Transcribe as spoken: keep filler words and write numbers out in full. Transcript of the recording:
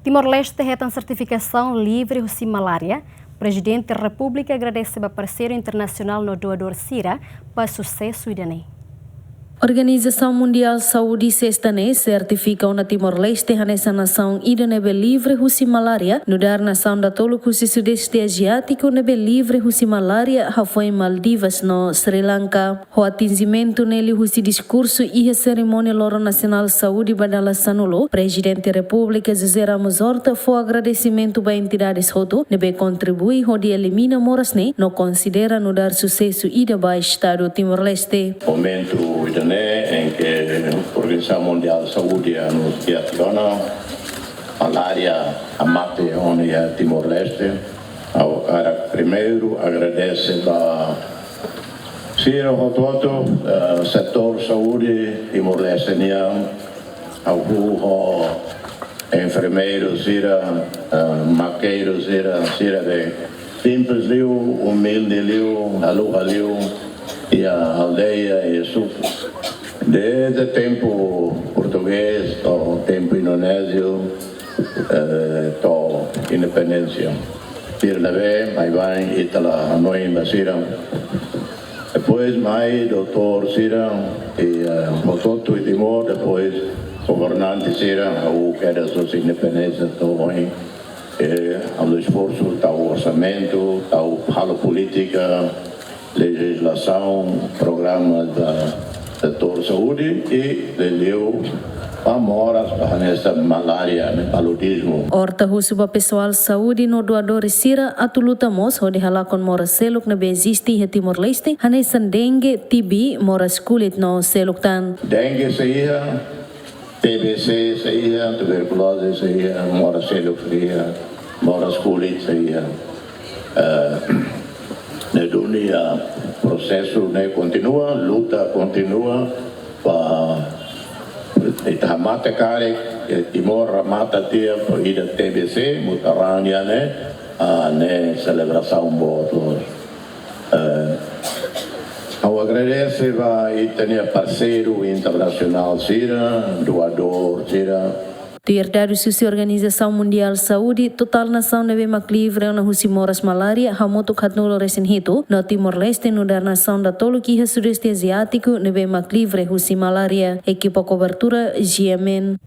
Timor-Leste hetan sertifikasaun livre husi malária. Prezidente Repúblika agradese ba parseiru internasionál no doadór sira ba susesu ida-ne'e. Organizasaun Mundiál Saúde sesta ne'e sertifika ona Timor-Leste hanesan nasaun ida ne'ebé livre husi malária, nu'udar nasaun datoluk husi Sudeste Aziátiku ne'ebé livre husi malária, hafoin Maldivas no Sri Lanka. Ho atinjimentu ne'e liuhusi diskursu iha serimónia Loron Nasionál Saúde ba dala sanulu, Prezidente Repúblika José Ramos Horta fó agradesimentu ba entidades hotu ne'ebé kontribui hodi elimina moras ne'e no konsidera nu'udar susesu ida ba Estadu Timor-Leste. Momentu ida-ne'e em que Organizasaun Mundiál Saúde anunsia tiha ona malária hamate ona iha Timor-Leste, ha'u hakarak primeiru agradese ba sira hotu-hotu, eh, setór saúde Timor-Leste nian, ha'u ho enfermeiru sira, eh, makeiru sira, sira ne'ebé simples liu, umilde liu, haluha liu, iha aldeia, iha suku. Desde tempu portugés to'o tempu indonéziu, eh, to'o independénsia. Sira ne'ebé, baibain, ita la hanoin ba sira. Depois mai doutór sira, i, eh, hotu-hotu iha Timor, depois governante sira, ha'u kedas husi independénsia to'o ohin. Eh, halo esforsu, tau orsamentu, tau halo polítika, lejizlasaun, programa ba setór saúde i liuliu ba moras, ba hanesan malária, ne'e paludismu. Horta husu ba pesoál saúde no doadór sira atu luta mós hodi halakon moras seluk ne'ebé eziste iha Timor-Leste, hanesan dengue, T B, moras kulit no seluk tan. Dengue sei iha, T B C sei iha, tuberkulóze sei iha, moras seluk sei iha, moras kulit sei iha. Eh, ne'e duni, ah, prosesu ne'e kontinua, luta kontinua ba ita hamate karik, eh, Timor remata tiha ba ida T B C, mutarania ne'e, ah, ne'e selebrasaun boot loos. Eh, ha'u agradese ba ita-nia parseiru internasionál sira, doadór sira. Tuir dadus husi Organizasaun Mundiál Saúde, totál nasaun ne'ebé mak livre ona husi moras malária hamutuk haatnulu resin hitu, no Timor-Leste nu'udar nasaun datoluk iha Sudeste Aziátiku ne'ebé mak livre husi malária. Ekipa kobertura, G M N.